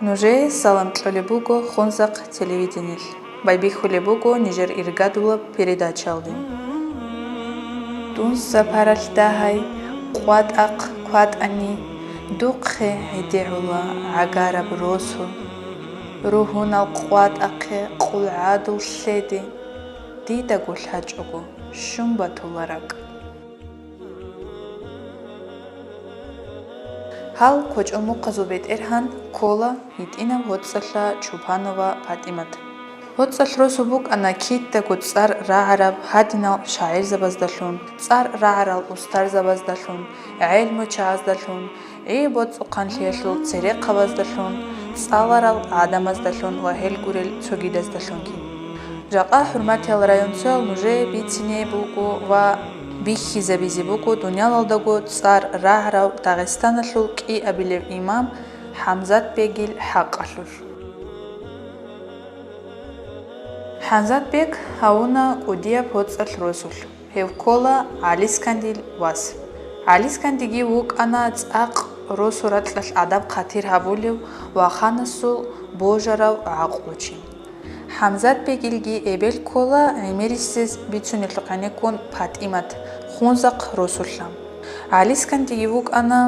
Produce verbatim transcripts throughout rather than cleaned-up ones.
Нужее салам кьолеб буго Хунзахъ телевидениялъ. Байбихьулеб буго нижер иргадулаб передачаялде. Дун сапаралъ дагьай къватӀахъ кватӀани, духъе гӀедегӀула гӀагараб росу. Ругьунал къватӀахъе къулгӀадул лъеде, дидаго лъачӀого щун батула ракӀ. Гьал кочӀол мухъазул бетӀергьан ккола гьитӀинаб ГьоцӀалъа Чупанова ПатӀимат. ГьоцӀалъ росу букӀана кидаго цӀар рагӀараб гьадинал шагӀирзабаздалъун, цӀар рагӀарал устарзабаздалъун, гӀелму чагӀаздалъун, гӀи боцӀухъанлъиялъул церехъабаздалъун, цӀаларал гӀадамаздалъун ва гьел гурел цогидаздалъунги. Жакъа, хӀурматиял районцоял, нужее бицине буго ва бихьизабизе буго дунялалдаго цӀар рагӀарав Дагъистаналъул кӀиабилев имам ХӀамзатбегил хӀакъалъулъ. ХӀамзатбег гьавуна кӀудияб ГьоцӀалъ росулъ. Гьев ккола ГӀалискандил вас. ГӀалискандиги вукӀана цӀакъ росу ракьалъ адаб-хъатир гьабулев ва ханасул божарав гӀакълучи. ХӀамзатбегилги эбел ккола гӀемерисез бицунелъухъ гӀенеккун ПатӀимат, Хунзахъ росулъа. ГӀалискандиги вукӀана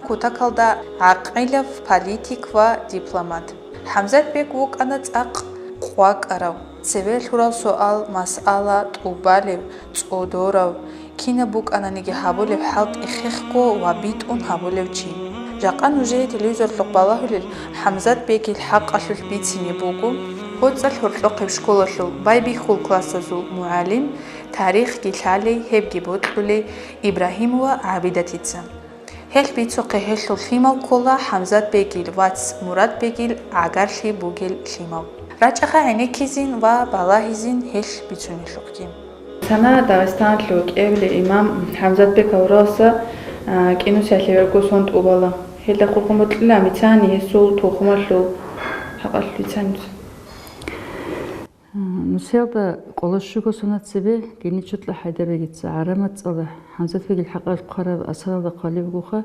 кутакалда гӀакъилав политик ва дипломат. ХӀамзатбег вукӀана цӀакъ къвакӀарав, цеве лъурал суал-масъала тӀубалев, цӀодорав, кинаб букӀананиги гьабулеб хӀалтӀи хехго ва битӀун гьабулев чи. Жакъа нужее телевизорлъухъ балагьулел ХӀамзатбегил хӀакъалъулъ бицине буго, ГьоцӀалъ гьоркьохъеб школалъул байбихьул классазул мугӀалим, тарихги лъалей, гьебги бокьулей Ибрагьимова ГӀабидатица. Гьелъ бицухъе гьелъул лъимал ккола ХӀамзатбегил вац Мурадбегил гӀагарлъи бугел лъимал. РачӀаха гӀенеккизин ва балагьизин гьелъ бицунелъухъги. Цана Дагъистаналъул кӀиабилев имам ХӀамзатбег аварагасда, а, кӀинусиялъе вегго сон тӀубала. Гьелда хурхун бокьила мицани гьесул тухумалъул хӀакъалъулъ бицани. Нусиялда къоло щуго соналъ цебе Геничутла ХӀайдарбегица гӀараб мацӀалда ХӀамзатбегил хӀакъалъулъ хъвараб асаралда хъвалеб бугоха,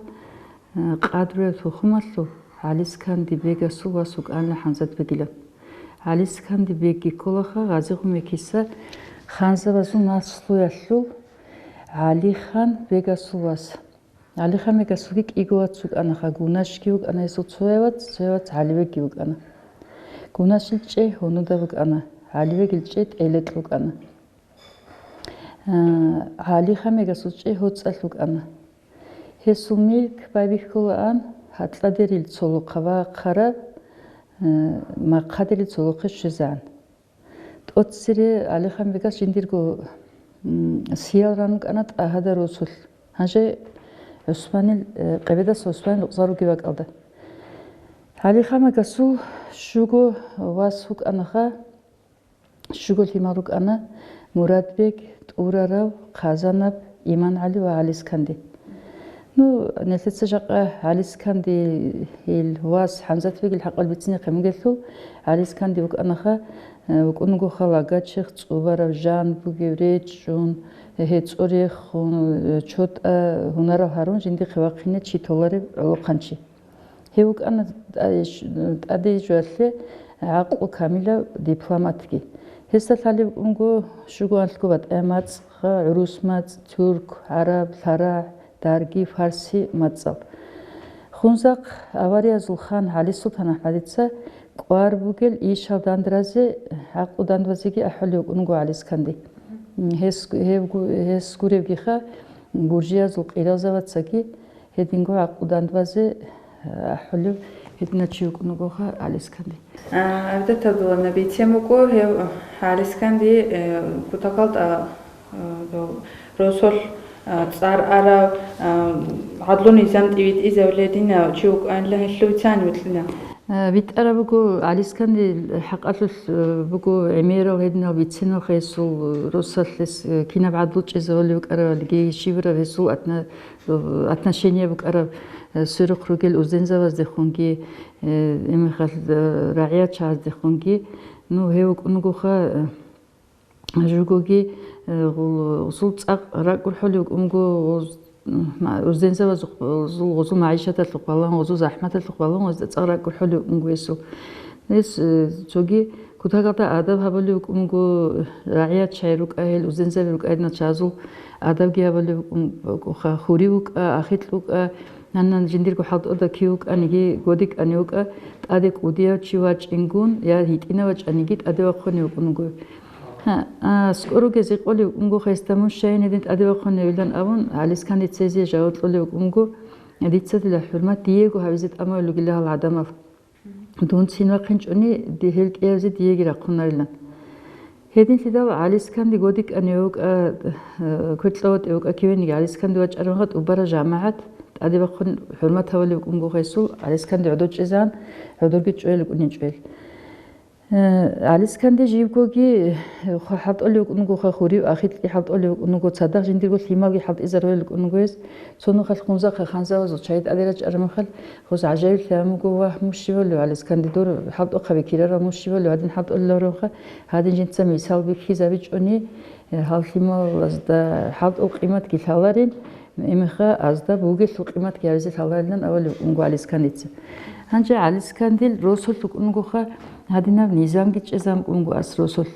къадруяб тухумалъул ГӀалисканди бегасул вас вукӀана ХӀамзатбегилан. ГӀалисканди бегги кколаха Гъазигъумекиса ханзабазул наслуялъул ГӀалихан бегасул вас. ГӀалихан бегасулги кӀиго вац вукӀанаха, Гунашги вукӀана гьесул цояв вац, цояв вац ГӀалибегги вукӀана. Гунашил чӀей гьунуда букӀана, ГӀалибегил чӀей тӀелетӀ вукӀана. А, ГӀалихан бегасул чӀей ГьоцӀалъ вукӀана. Гьесул милк байбихьулаан гьатӀладерил цолохъа ва хъараб, а, махъадерил цолохъе щвезегӀан. ТӀоцере ГӀалихан бегас жиндирго, м, сиял ран рукӀана ТӀагьада росулъ. Гьанже ГӀусманил, э, Къебедаса ГӀусманил рукъзал ругеб бакӀалда. ГӀалихан бегасул щуго вас вукӀанаха, щуго лъимал рукӀана: Мурадбег, ТӀурарав, Хъазанаб, ИмангӀали ва ГӀалисканди. Ну, нилъеца жакъа ГӀалискандил вас ХӀамзатбегил хӀакъалъулъ бицинехъе бугелъул, ГӀалисканди вукӀанаха, э, вукӀун вугоха лагачихъ цӀубарав, жан бугев, речӀчӀун, гьецӀо рехун, э, чотӀа гьунарал гьарун жиндихъе вахъине чи толарев гӀолохъанчи. Гьев вукӀана тӀа-, ш-, тӀаде жоялъе гӀакълу камилав дипломатги. Гьесда лъалеб букӀунго щугоанлъго батӀа-мацӀ, гӀурус мацӀ, тюрк, гӀараб, лъарагӀ, дарги, фарси мацӀал. Хунзахъ авариязул хан ГӀалисултан АхӀмадица кӀвар бугел ишал дандразе, гӀакълу дандвазеги ахӀулев вукӀун вуго ГӀалисканди. Гьес, гьев гу-, гьес гуревгиха, гуржиязул къиралзавацаги гьединго гӀакълу дандвазе ахӀулев гьединав чи вукӀун вугоха ГӀалисканди. А, ГӀабидат Абдуллаевна, бицен букӀо гьев ГӀалисканди, э, кутакалда, э, дов росулъ, э, цӀар арав, э, гӀадлу-низам тӀивитӀизавулев гьединав чи вукӀанила гьелъул бицани бокьила. Э, битӀараб буго, ГӀалискандил хӀакъалъулъ, э, буго гӀемерал гьединал бициналха гьесул росалъ, гьес, э, кинаб гӀадлу чӀезавулев вукӀаравали, гьей щибаб гьесул атна-, э, отношение букӀараб, э, сверухъ ругел узензаваздехунги, э, гьеб мехалъ, э, рагӀиячагӀаздехунги. Ну, гьев вукӀун вугоха, э, жугоги, э, гъул-, гъусул цӀакъ ракӀ гурхӀулев вукӀун вуго, гъуз-, м, ма-, уздензавазул гъозул магӀишаталъухъ балагьун, гъозул захӀматалъухъ балагьун, гъозда цӀакъ ракӀ гурхӀулев вукӀун вуго гьесул. Гьес, э, цоги кутакалда адаб гьабулев вукӀун вуго, рагӀият чагӀи рукӀа гьел, уздензаби рукӀа гьединал чагӀазул адабги гьабулев вукӀун вуго, ха-, хурив вукӀа, ахикь вукӀа, Гьанна жиндирго хӀалтӀуда кив вукӀаниги, годикӀани вукӀа, тӀаде кӀудияв чи вачӀингун, я гьитӀинав вачӀаниги тӀаде вахъунев вукӀун вуго. Гьа, а, аскӀор ругез гьикъулев вукӀун вуго гьесда, мун щайин гьедин тӀаде вахъуневилан абун, ГӀалисканде цезе жаваб кьолев вукӀун вуго, дица дила хӀурмат диего гьавизе тӀамулел ругила гьал гӀадамал. Дун цин вахъинчӀони, ди-, гьел кӀиявзе диеги рахъунарилан. Гьединлъидал ГӀалисканде годикӀанив вукӀа, э, квер кьаватӀив вукӀа кивениги ГӀалисканде вачӀараб мехалъ тӀубараб жамагӀат тӀаде бахъун хӀурмат гьавулев вукӀун вуго гьесул, ГӀалисканде гӀодов чӀезегӀан, гӀодорги чӀвел рукӀунин чӀвел. Э, ГӀалисканде живгоги, э, хӀалтӀулев вукӀун вуго, хурив ахикьги хӀалтӀулев вукӀун вуго, цадахъ жиндирго лъималги хӀалтӀизарулел рукӀун вуго гьес. Цо нухалъ хунзахъа ханзавазул чагӀи тӀаде рачӀараб мехалъ, гъоз гӀажаиблъи гьабун буго: «Вагь, мун щиб гьалев, ГӀалисканде, дур хӀалтӀухъаби ккарарав мун щиб гьалев, гьадин хӀалтӀулел гьаврунха, гьадин жинца мисал бихьизабичӀони, э, гьал лъималазда хӀалтӀул къиматги лъаларин, имеха азда бугелъул къиматги гьавизе лъаларилан», — абулев вукӀун вуго ГӀалискандица. Гьанже ГӀалискандил росулъ вукӀун вугоха гьадинаб низамги чӀезабун вукӀун вуго ас росулъ.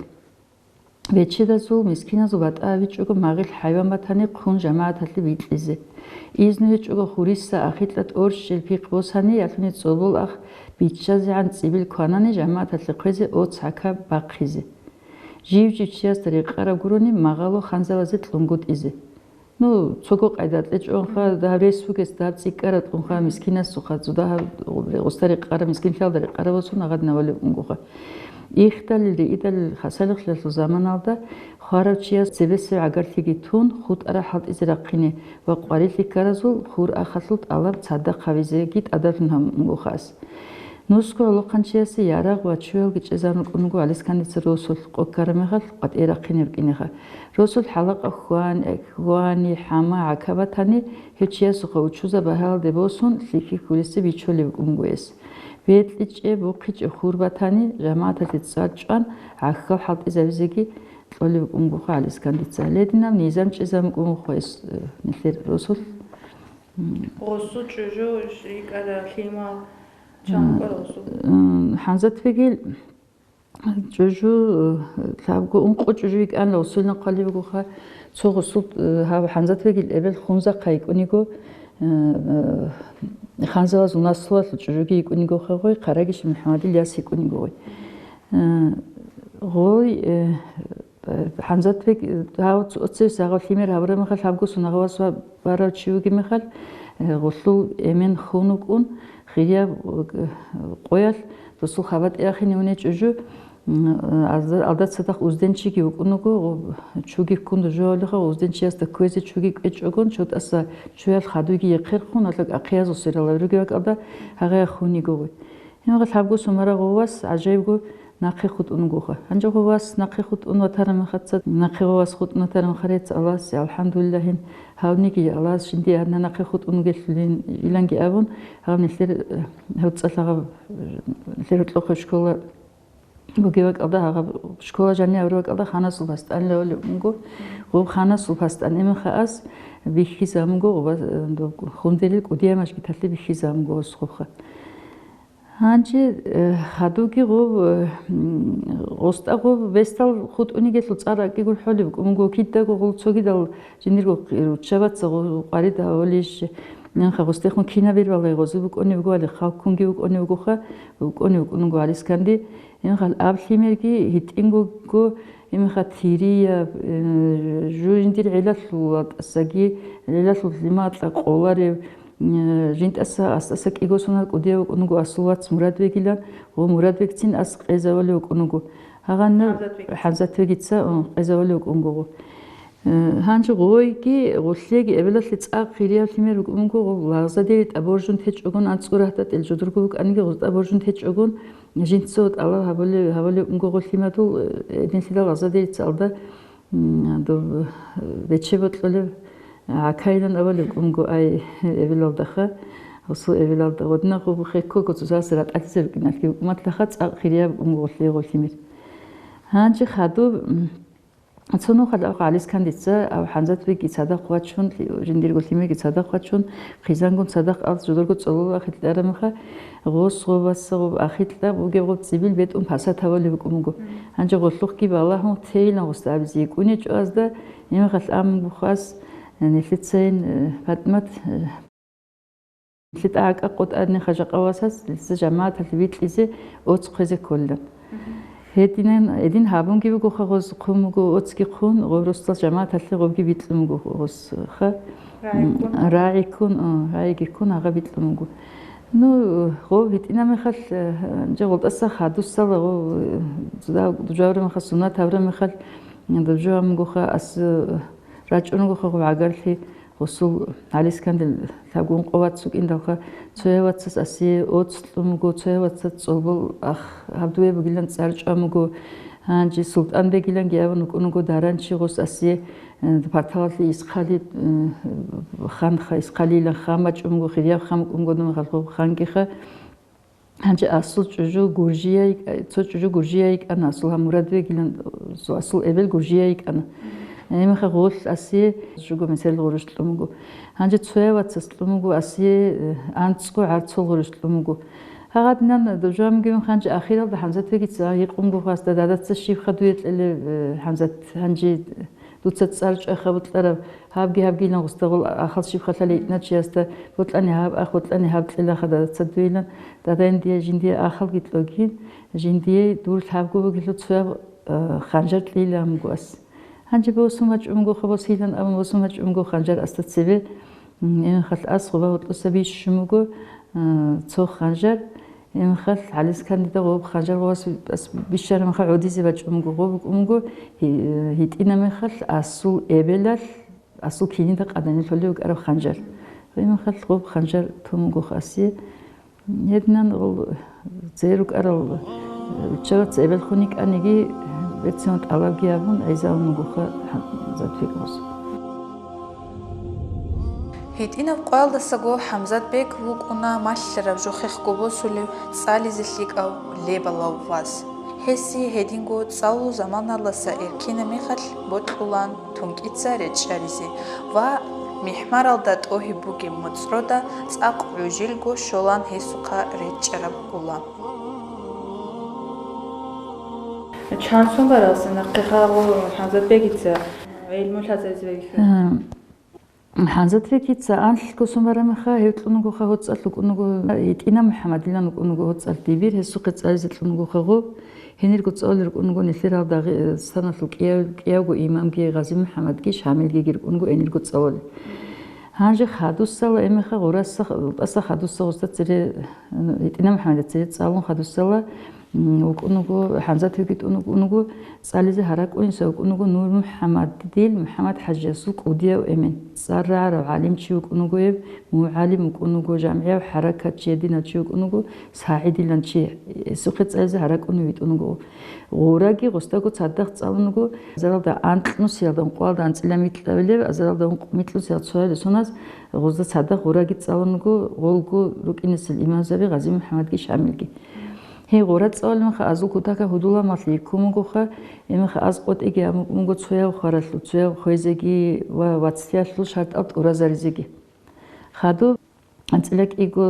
Бечедазул, мискиназул батӀа гьабичӀого магъил хӀайван батани хъун жамагӀаталъе бикьизе. Изну гьечӀого хуриса ахикьа тӀорщел пихъ босани, ялъуни цӀолбол ах биччазегӀан цӀибил кванани жамагӀаталъе хъвезе оц гӀака бахъизе. Жив-жив чиясда рекъараб гурони магъало ханзавазе кьунгутӀизе. Ну, цого къайда кьечӀонха, гьаб рес бугес дагьаб цӀикӀкӀараб кьунха, мискинасухъа цо дагьаб гъоста рекъараб, мискинлъиялда рекъараб босун гьадин гьавулев вукӀун вугоха. Ихдалил-риидалил хасалихълъиялъул заманалда хварав чияс цебесеб гӀагарлъиги тун, хутӀарал хӀалтӀизе рахъине ва къварилъи ккаразул хур ахалъул тӀалаб цадахъ гьавизеги тӀадаблъун гьабун вукӀун вугоха ас. Нусго гӀолохъанчиясе ярагъ ва чуялги чӀезабун рукӀун вуго ГӀалискандица росулъ, къо ккараб мехалъ къватӀие рахъине рукӀинеха. Росулъ хӀалакъа хьван-, хьвани, хӀама, гӀака батани, гьев чиясухъа учузаб багьаялде босун, лъикӀлъи кколесе бичолев вукӀун вуго гьес. БетӀичӀеб, бухъичӀеб хур батани, жамагӀаталъе цӀар чӀван, гӀахьал хӀалтӀизабизеги кьолев вукӀун вугоха ГӀалискандица. Гьединаб низам чӀезабун вукӀун вуго гьес, э, нилъер росулъ. Гъосу чӀужу йикӀара лъимал. Чанкъо росу. М, ХӀамзатбегил чӀужу, э, лъабго, ункъо чӀужу йикӀанила, гъосулин хъвалеб бугоха. Цо гъосул, э, гьав ХӀамзатбегил эбел Хунзахъа йикӀуниго, э, э, ханзалазул наслуялъул чӀужуги йикӀунигоха гъой, Къарагишин МухӀаммадил яс йикӀуниго гъой. Э, гъой, э, ХӀамзатбег, гьав цо-, цевс гьагъав лъимер гьабураб мехалъ, гьабго сунагъавас ва-, варав чи вугеб мехалъ, э, гъолъул эмен хун вукӀун, хирияб, э, къоялъ досул хабатӀи ахине уне чӀужу, м, э, азда-, алда цадахъ узденчиги вукӀун вуго, гъо-, чуги ккун дужугьавлиха, узденчиясда кквезе чуги кӀвечӀогон, чотӀаса чуял хадуги ехъерхъун, гьалаг ахъиязул свералави ругеб бакӀалда гьагъая хун йиго гъой. Гьанже лъабго сумара гъов вас гӀажаибго нахъе хутӀун вугоха. Гьанже гъов вас нахъе хутӀун ватараб мехаца, нахъе гъов вас хутӀун ватараб мехалъ, Аллагьасе алхӀамдулиллагьин, гьавниги Аллагьас жиндие гьадинаб нахъе хутӀун вугелъулин иланги абун, гьав нилъер, э, гьоцӀалъ гьаб, э, нилъер гьоркьохъеб школа бугеб бакӀалда, гьаб школа жаниб гьабураб бакӀалда ханасул пастӀанила вукӀун вуго. Гъоб ханасул пастӀан эменха ас бихьизабун буго, гъоба, э, доб хунделил кӀудияб мажгиталъе бихьизабун буго гъос гъобха. Гьанже, э, хадуги гъов, э, м, гъостӀа гъов бесдал хутӀунигелъул цӀар ракӀи гурхӀулеб букӀун буго, кидаго гъол цогидал жиндирго руччабаца гъов къварид гьавулищ, нанха гъостехун кинаб бер балай гъозе букӀунеб буго, али халкунги букӀунеб бугоха, букӀунеб букӀун буго гьалисканде. Нанха аб лъимерги гьитӀинго, имеха тирия, э, жу жиндир гӀилалъул, тӀасаги гӀилалъул лъималъа къоларев, Э, жинтӀаса, астӀаса кӀиго сонал кӀудияв вукӀун вуго асул вац Мурадбегилан, гъо Мурадбегцин ас къезавали вукӀун вуго. Гьагъанна ХӀамзатбегица. ХӀамзатбегица, о, къезавали вукӀун вуго. Э, гьанже гъойги, гъолъеги эбелалъе цӀакъ хирияб лъимер вукӀун вуго, гъо лагъзадери тӀаборжун течӀогон, анцӀго рагьтӀа тӀел жодорго вукӀаниги гъоз тӀаборжун течӀогон, жинцаго тӀалаб гьабали-, гьабали вукӀун вуго гъо лъимадул, э, гьединлъидал лагъзадери цӀалда М, доб, э, бече бокьулеб, гӀакайилан авалеб кӀунго ай эбелалдаха, гъусул эбелалда гъодинагъуб хеккого цоцасе ратӀалъизе рукӀиналъги, хӀукуматлъаха цӀакъ хирияб кӀунго гъолъие гъолъимир. Гьанже хадуб, м, Цо нухалъ аб ГӀалискандица, аб ХӀамзатбекги цадахъ вачун, жиндирго лъимерги цадахъ вачун, хъизангун цадахъ ал жодорго цӀолол ахикьарамаха, гъос гъобаса гъоб ахикьа бугеб гъоб цӀибил бетӀун пасат гьавалев вукӀун вуго. Гьанже гъолъухъги балагьун тейилан гъосда абизе йикӀунечӀо азда, имахалъ амугухъас, нилъецайин, э, ПатӀимат, э, ЛъитӀа гьакӀа къотӀарни хажакъа васас, лъица жамагӀаталъе витӀлъизе оц хъвезе кколилан. Гьединан, гьедин гьабунги бугоха гъоз хъун буго, оцги хъун, гъоб росдал жамагӀаталъе гъобги витӀлъун буго гъоз, ха? РагӀи ккун. РагӀи ккун, о, рагӀиги ккун, гьагъа витӀлъун буго. Ну, гъов гьитӀина мехалъ, э, жа гъолтӀаса хадусала гъов, э, дужавра мехалъ, сунат гьавра мехалъ, дужавамгоха ас, э, рачӀунгоха гъов гӀагарлъи, Гъусул гьалискандил лъабгун къо вац вукӀиндалха, цояв вацас асие оц кьун буго, цояв вацас цӀолбол ах гьаб дуе бугилан цӀар чӀван буго. Гьанже СултӀанбегиланги абун вукӀун вуго даранчи гъус асие, э, парталалъе исхъали, э, ханха, исхъалилан хам бачӀун буго, хирияб хам букӀун буго, дун халху хангиха. Гьанже асул чӀужу гуржияй, цо чӀужу гуржияй йикӀана, асул гьав Мурадбегилан, асул эбел гуржияй йикӀана. Гьемаха гъолъ асие жуго месел гъурущ кьун буго. Гьанже цояв вацас кьун буго асие, э, анцӀго гӀарцул гъурущ кьун буго. Гьагъадинан дужамгивин ханже ахиралда ХӀамзатбегица гьикъун буго асда, дадаца щибха дуе кьелев, э, ХӀамзат, гьанже Дуца цӀар чӀваха бутӀараб, гьабги-гьабгилан гъустагъул ахал щиб халъали итӀначиясда, бутӀани гьаб ах, бутӀани гьаб кьела хадада цадуйилан, дадайн дие жиндие ахалги кьогин, жиндие дур лъабго бугелъул цояб, а, ханжар кьейилан буго ас. Гьанже босун вачӀун бугоха босилан абун, босун вачӀун буго ханжар асда цебе, м, ин халъ ас гъуба гьоркьоса бищун буго, а, цо ханжар. Гьебмехалъ гьалис кандида гъоб ханжар гъовас бищараб мехалъ гӀодизе бачӀун буго, гъоб букӀун буго, гьи-, гьитӀина мехалъ асул эбелалъ, асул кинида къаданилъулев вукӀараб ханжар. Гьебмехалъ гъоб ханжар тун буго хасие. Гьединан гъол цере рукӀарал, э, руччабаца эбелхун йикӀаниги, берцинал тӀалабги гьабун, гӀезавун бугоха ХӀамзатбек гъос. ГьитӀинаб къоялдасаго ХӀамзатбек вукӀуна малъараб жохехъго босулев цӀализе лъикӀав лебалав вас. Гьесие гьединго цӀалул заманалдаса эркина мехалъ бокьулан тункӀица речӀчӀаризе ва михӀмаралда тӀогьиб бугеб моцӀрода цӀакъ гӀужилго щолан гьесухъа речӀчӀараб гъула. Чан сон баралса нахъе хагъо ХӀамзатбегица гӀилму лъазаризе вегиха? Гьанзатбекица анлъго сон барамаха, гьев кьун вугоха гьоцӀалъ вукӀун вуго, гьитӀина МухӀаммадилан вукӀун вуго гьоцӀалъ дибир, гьесухъе цӀализе кьун вугоха гъоб, гьенирго цӀалулел рукӀун вуго нилъер гьал Дагъистаналъул кӀияв-, кӀиявго имамги Гъази МухӀаммадги Шамилги рукӀун вуго гьенирго цӀалулел. Гьанже хадусала эмеха гъураса, гъуртӀаса хадуса гъуста цере, гьитӀина МухӀаммадица цере цӀалун хадусала, М, вукӀун вуго, ХӀамзат вегитӀун вукӀун вуго, цӀализе гьаракӀуниса вукӀун вуго Нур МухӀаммадил МухӀаммад-хӀажиясул кӀудияв эмен. ЦӀар рагӀарав гӀалимчи вукӀун вуго гьев, мугӀалим вукӀун вуго, жамгӀияв хӀаракатчи, гьединав чи вукӀун вуго, СагӀидилан чи, гьесухъе цӀализе гьаракӀунев витӀун вуго. Гъураги гъустаго цадахъ цӀалун вуго, азаралда анкьнусиялда ункъоялда анцӀила микьабилеб, азаралда ункъ-, микьнусиялда цоябилеб соназ гъузда цадахъ гъураги цӀалун вуго, гъолго рукӀинесел имамзаби Гъази МухӀаммадги Шамилги. Гьей гъура цӀалулеб мехалъ азул кутакаб гьудул-гьалмагълъи йиккун бугоха, гьеб мехалъ аз къотӀиги гьабун буго цояб хваралъул, цояб хвезеги ва вацлъиялъул шартӀал тӀуразаризеги. Хадуб анцӀила кӀиго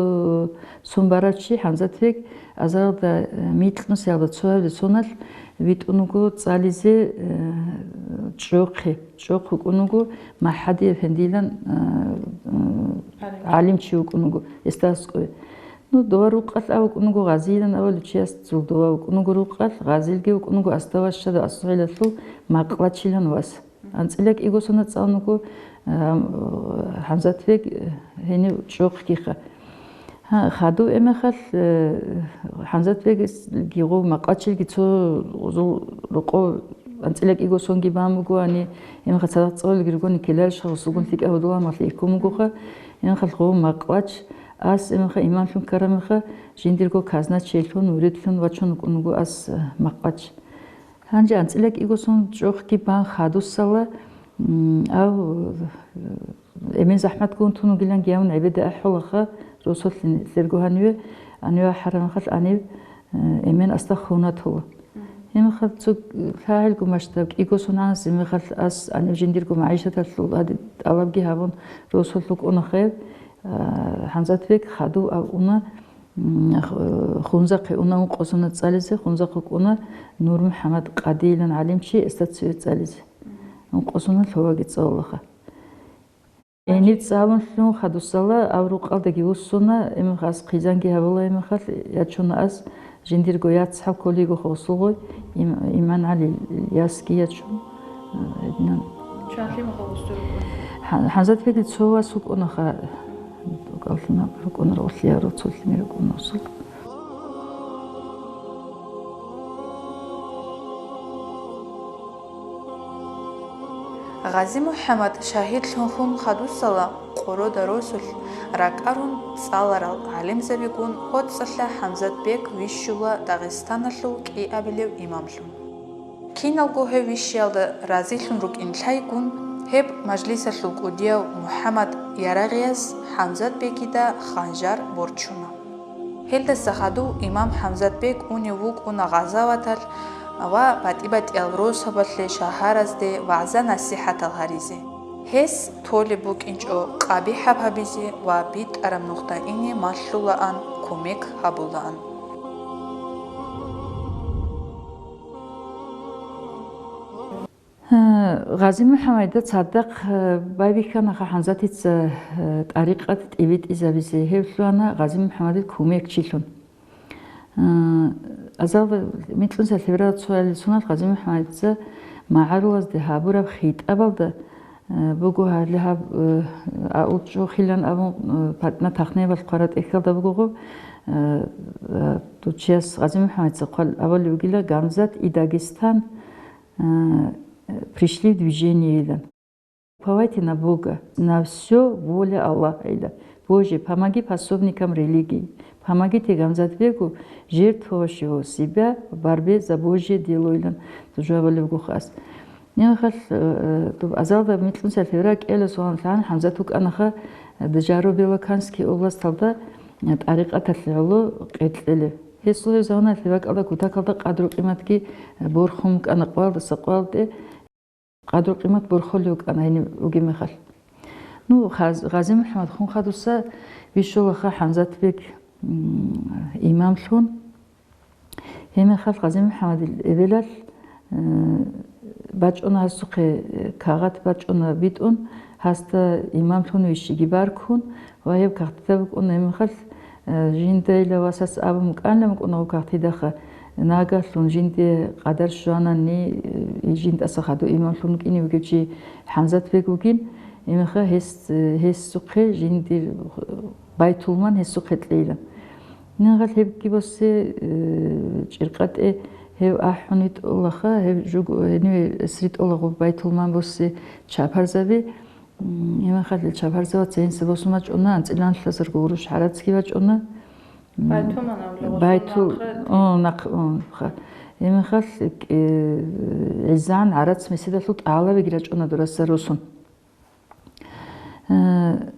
сон барав чи ХӀамзатбек азаралда, э, микьнусиялда цоябилеб соналъ витӀун вуго цӀализе, э, чӀохъе. ЧӀохъ вукӀун вуго МахӀади эфендилан, э, э, гӀалимчи вукӀун вуго, гьесда аскӀове. Ну, дова рукъалъ а вукӀун вуго Гъазилан авал, чияс цул дова вукӀун вуго рукъалъ, Гъазилги вукӀун вуго Аставашада АсухӀелалъул Макълачилан вас. АнцӀила кӀиго сона цӀалун вуго, а, ХӀамзатбек, э, гьенив чӀохъгиха. Гьа, хадув эмехалъ, э, ХӀамзатбекги гъов Макълачилги цо гъузул рокъов анцӀила кӀиго сонги бан буго, гьани, эмехалъ цадахъ цӀалулелги ругони ккеларищха, гъусулгун лъикӀаб гьудул-гьалмагълъи йиккун бугоха, эмехалъ гъов Макълач, ас эмеха имамлъун ккарамеха, жиндирго казначейлъун, муридлъун вачун вукӀун вуго ас, э, Макълач. Гьанже анцӀила кӀиго сон чӀохъги бан хадусала, м, ав, э, эмен захӀматгун тун вугилан гьавун гӀебеда ахӀулаха, росулъин лъерго гьаниве, гьаниве ахӀарамахалъ анив, э, эмен асда хунатула. Гьебмехалъ цо лъагӀелго масштаб кӀиго соналъ гьебмехалъ ас гьанив жиндирго магӀишаталъул гьадин тӀалабги гьабун росулъ вукӀуна хъе, а, ХӀамзатбек хадув аб уна, м, х-, Хунзахъе уна ункъо сона цӀализе, Хунзахъ вукӀуна НурмухӀаммад Къадиилан гӀалимчи эстациве цӀализе. Ункъо сона лъоваги цӀалулаха. Гьениб цӀалун лъун хадусала, гьав рукъалдаги вуссуна, гьебмехалъ хъизанги гьабула, гьебмехалъ ячуна ас, жиндирго яцгӀал кколиго хосулгъой, Им-, Иман ГӀали Ильясги ячун, гьединан. Чанлъи махал вуссураб? ХӀа-, ХӀамзатбекил цо вас вукӀунаха, рукъалъи рукӀуна ролъияру, цолъи рукӀуна росул. ГъазимухӀаммад шагьидлъун хун хадусала къорода росулъ ракӀарун цӀаларал гӀалимзабигун гьоцӀалъа ХӀамзатбек вищула Дагъистаналъул кӀиабилев имамлъун. Киналго гьев вищиялда разилъун рукӀин лъайгун, гьеб мажлисалъул кӀудияв МухӀаммад Ярагъияс ХӀамзатбекида ханжар борчуна. Гьелдаса хадув имам ХӀамзатбек унев вукӀуна гъазаваталъ ва батӀи-батӀиял росабалъе, шагьаразде вагӀза-насихӀатал гьаризе. Гьес толеб букӀинчӀо къабихӀаб гьабизе ва битӀараб нухда ине малъулаан, кумек гьабулаан. Гъази МухӀаммадида цадахъ, э, байбихьанаха ХӀамзатица, э, тӀарикъат тӀибитӀизабизе. Гьев лъугьана Гъази МухӀаммадил кумекчилъун. Э, азалда микьнуса лъеберала цоял соналъ Гъази МухӀаммадица магӀарулазде гьабураб хитӀабалда, э, буго гьале гьаб, э, аулчӀо хилан абун, э, ПатӀма Тахнаевал хъвара тӀехьалда бугого, э, э, дучияс Гъази МухӀаммадица хъвал абулеб бугила: «Гамзат и Дагестан, э, пришли в движение», илан. «Уповайте на Бога, на всё воля Аллаха», илан. «Боже, помоги пособникам религии, помогите Гамзатбегу, жертвовавшего себя в борьбе за Божье дело», илан, жаваб гьабулеб буго хас. Нилхъалъ, э, доб азалда микьнуса лъеберала кӀиабилеб соналъ ХӀамзат вукӀанаха, э, Дажаро-Белоканский областалда, э, тӀарикъаталъе гӀоло къеркьелев. Гьесул гьеб заманалъе бакӀалда кутакалда къадру-къиматги, э, борхун букӀана къвалдаса къвалде, къадру-къимат борхулев вукӀана гьениб вугеб мехалъ. Ну, Гъаз-, Гъази МухӀаммад хун хадуса вищулаха ХӀамзатбек, м, имамлъун. Гьеб мехалъ Гъази МухӀаммадил эбелалъ, э, бачӀуна гьасухъе, э, кагъат бачӀуна битӀун, гьасда имамлъун вищиги баркун ва гьеб кагътида букӀуна. Гьеб мехалъ, э, жиндайила васас абун букӀана букӀуна гьеб кагътидаха, нагагьлъун жинде къадар щванани, э, жиндаса хадув имамлъун вукӀине вугев чи ХӀамзатбек вугин, гьеб мехалъ гьес, э, гьесухъе жиндир, э, байтулман гьесухъе кьейилан. Нагагь гьебги босе, э, ЧӀиркъатӀе гьев ахӀун витӀулаха, гьев жуг-, гьениве эс ритӀулаго байтулман босе чапарзаби. М, гьеб мехалъ чапарзаваца гьенса босун бачӀуна, анцӀила анлъазарго гъурущ гӀарацги бачӀуна. М, байтулман абула гъосул байтул-, нахъе. О, нахъ-, о, ха. Гьеб мехалъ, э, гӀезегӀан гӀарац меседалъул тӀалабиги рачӀуна дураса росун. Э,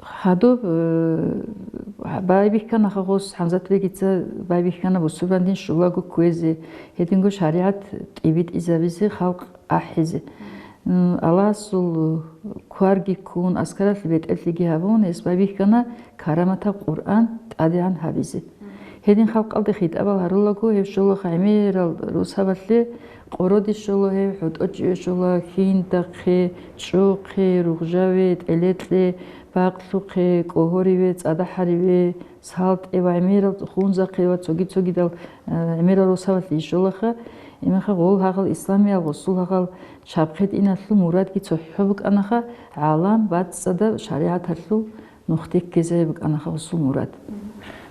Хадуб, э, байбихьанаха гъос, ХӀамзатбегица байбихьана бусурбандин щулаго кквезе, гьединго шаригӀат тӀибитӀизабизе, халкъ ахӀизе. М, Аллагьасул кварги ккун, аскаралъе бетӀерлъиги гьабун, гьес байбихьана караматаб Къуръан тӀадегӀан гьабизе. Гьедин халкъалде хитӀабал гьарулаго, гьев щолаха гӀемерал росабалъе, къороде щола гьев, ХӀутӀочӀие щола, Хьиндахъе, ЧӀохъе, Ругъжаве, ТӀелекье, Бакълъухъе, КӀогьориве, ЦӀадахӀариве, СалтӀе ва гӀемерал Хунзахъе ва цоги-цогидал, э, гӀемерал росабалъе щолаха. Гьеб мехалъ гъол гьагъал исламиял, гъосул гьагъал чабхъе тӀиналъул мурадги цохӀо букӀанаха, гӀалам бацӀцӀадаб шаригӀаталъул нух теккизе букӀанаха гъосул мурад.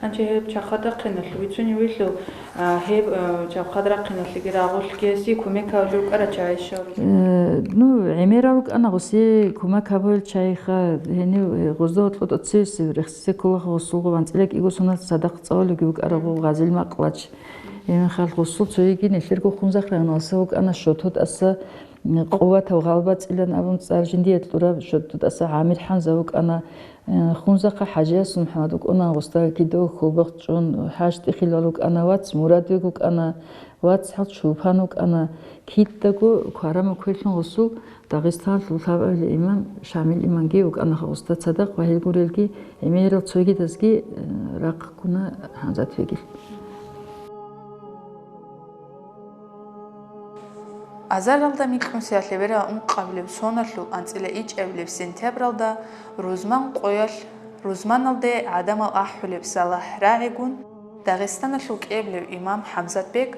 Гьанже гьеб чабхъад рахъиналъ вицунев вилъул, а, гьеб, а, чабхъад рахъиналъеги рагъулъги гьесие кумек гьабулев вукӀарал чагӀи щал? Э, ну, гӀемерал рукӀана гъосие кумек гьабулел чагӀиха, гьенив, э, гъозда гьоркьоб тӀоцевесев рехсизе кколаха гъосулго, анцӀила кӀиго соналъ цадахъ цӀалулевги вукӀарав гъо Гъазил Макълач. Гьеб мехалъ гъосул цоги нилъерго Хунзахъ районалдаса вукӀана, ШотӀотӀаса, Къуватав гъалбацӀилан абун цӀар жиндие кьураб, шортӀутӀаса ГӀамир ХӀамза вукӀана, э, Хунзахъа ХӀажиясул МухӀаммад вукӀуна, гъусда кидаго хьулбахъ чӀун, хӀаж тӀехилал вукӀана, вац Мурадбег вукӀана, вацгӀал Чулпан вукӀана, кидаго кварамаб квешлъун гъусул Дагъистаналъул лъабабилеб имам Шамил имамги вукӀана гъусда цадахъ ва гьел гурелги гӀемерал цогидазги, э, рахъ ккуна ХӀамзатбегил. Азаралда микьнусиялъе берал ункъабилеб соналъул анцӀила ичӀабилеб сентябралда рузман къоялъ, рузманалде гӀадамал ахӀулеб салахӀ рагӀигун, Дагъистаналъул кӀиабилев имам ХӀамзатбег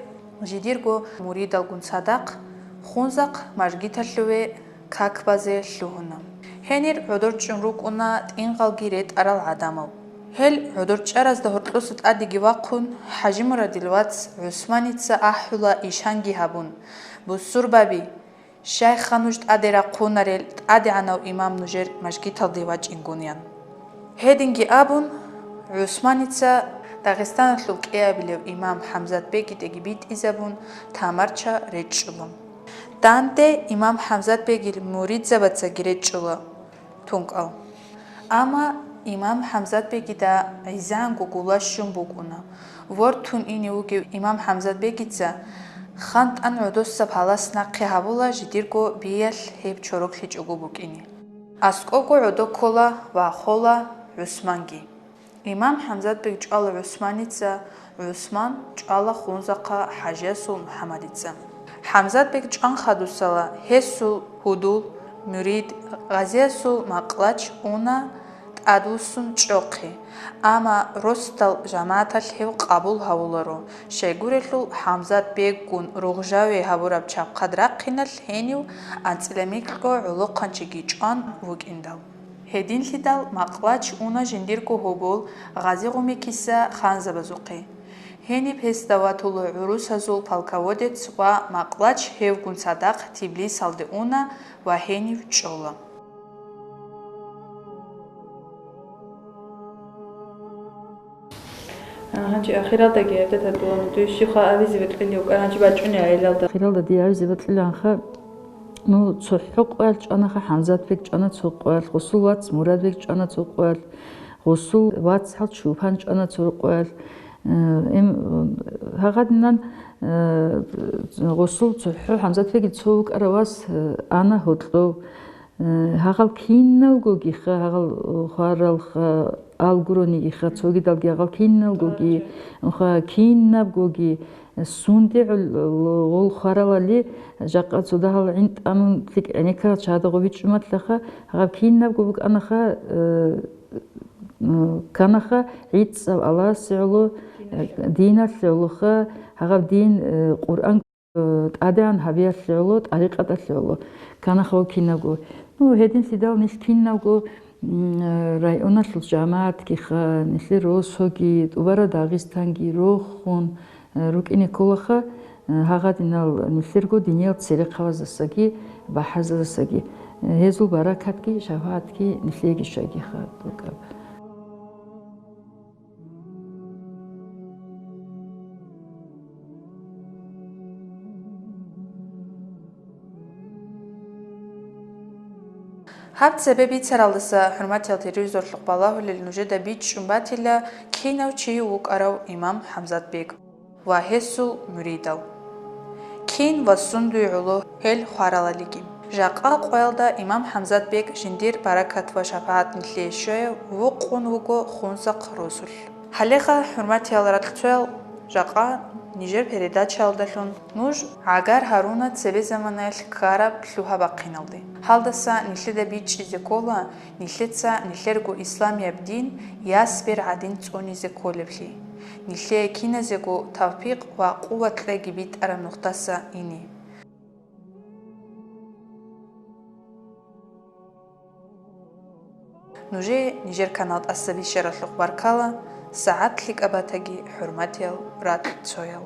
жидерго муридалгун цадахъ Хунзахъ мажгиталъуве как базе лъугьуна. Гьенир гӀодор чӀун рукӀуна тӀинкъалги ретӀарал гӀадамал. Гьел гӀодор чӀаразда гьоркьоса тӀадеги вахъун, ХӀажимурадил вац ГӀусманица ахӀула ишанги гьабун: «Бусурбаби, щайха нуж тӀаде рахъунарел, тӀадегӀанав имам нужер мажгиталде вачӀингун», – ян. Гьединги абун, ГӀусманица Дагъистаналъул кӀиабилев имам ХӀамзатбегидаги битӀизабун, тамарча речӀчӀула. Данде имам ХӀамзатбегил муридзабацаги речӀчӀула тункӀал. Амма имам ХӀамзатбегида гӀезегӀанго гула щун букӀуна. Вортун ине вугев имам ХӀамзатбегица хантӀан гӀодосаб гьалас нахъе гьабула жидерго биялъ гьеб чороклъичӀого букӀине. АскӀого гӀодо ккола ва хола ГӀусманги. Имам ХӀамзатбег чӀвала ГӀусманица, ГӀусман чӀвала Хунзахъа ХӀажиясул МухӀаммадица. ХӀамзатбег чӀван хадусала гьесул гьудул, мурид, Гъазиясул Макълач уна тӀадвуссун чӀохъе, амма росдал жамагӀаталъ гьев къабул гьавуларо, щайгурелъул ХӀамзатбеггун ругъжаве гьабураб чабхъад рахъиналъ гьенив анцӀила микьго гӀолохъанчиги чӀван вукӀиндал. Гьединлъидал Макълач уна жиндирго гьобол Гъази-Гъумекиса ханзабазухъе. Гьениб гьесда ватула гӀурусазул полководец ва Макълач гьевгун цадахъ Тиблисалде уна ва гьенив чӀола. А, гьанже ахиралдаги гьеб тӀадвуссун, дуе щибха абизе бокьилев вукӀарав, гьанже бачӀунеб гӀелалда. Ахиралда дие абизе бокьилаанха, ну, цохӀо къоялъ чӀванаха, ХӀамзатбег чӀвана цо къоялъ, гъусул вац Мурадбег чӀвана цо къоялъ, гъусул вацгӀал Чулпан чӀвана цо къоялъ. Э, эм, гьагъадинан, э, гъусул цохӀо ХӀамзатбегил цо вукӀарав вас, э, ана гьоркьов. Э, гьагъал киналгогиха, гьагъал, э, хваралха, алгуронигиха, цогидалги гьагъал киналгоги, ха, кинабгоги, э, сунде гӀол-, гъол хваралали, жакъа цо дагьал гӀин тӀамун лъикӀ гӀенеккарал чагӀазда гъо бичӀчӀуматлъаха, гьагъаб кинабго букӀанаха, э, м, канаха гӀицӀаб Аллагьасе гӀоло, э, диналъе гӀолоха, гьагъаб дин, э, Къуръан ТӀадегӀан гьабиялъе гӀоло, тӀарикъаталъе гӀоло, канаха гьев кинабго. Ну, гьединлъидал нилъ кинабго, м, районалъул жамагӀатгиха, нилъер росоги, ТӀубара Дагъистанги рохун, э, рукӀине кколаха, э, гьагъадинал нилъерго диниял церехъабаздасаги, бахӀарзабаздасаги. Э, гьезул баракатги, шафагӀатги нилъееги щвайгиха, тӀокӀаб. Гьаб цебе бицаралдаса, хӀурматиял телевизорлъухъ балагьулел, нужеда бичӀчӀун батила, кинав чи вукӀарав имам ХӀамзатбег ва гьесул муридал. Кин ва сундуе гӀоло гьел хваралалиги. Жакъа къоялда имам ХӀамзатбег жиндир баракат ва шапагӀат нилъее щвеяв вукъун вуго Хунзахъ росулъ. Гьалеха, хӀурматиял ракьцоял, жакъа нижер передачаялдалъун нуж гӀагар гьаруна цебе заманаялъ ккараб лъугьа-бахъиналде. Гьалдаса нилъеда бичӀчӀизе ккола, нилъеца нилъерго исламияб дин яс-бер гӀадин цӀунизе кколеблъи. Нилъее киназего тавфикъ ва къуват кьеги битӀараб нухдаса ине. Нужее нижер канал тӀаса бищаралъухъ баркала, сагӀат лъикӀаб батаги, хӀурматиял ракьцоял.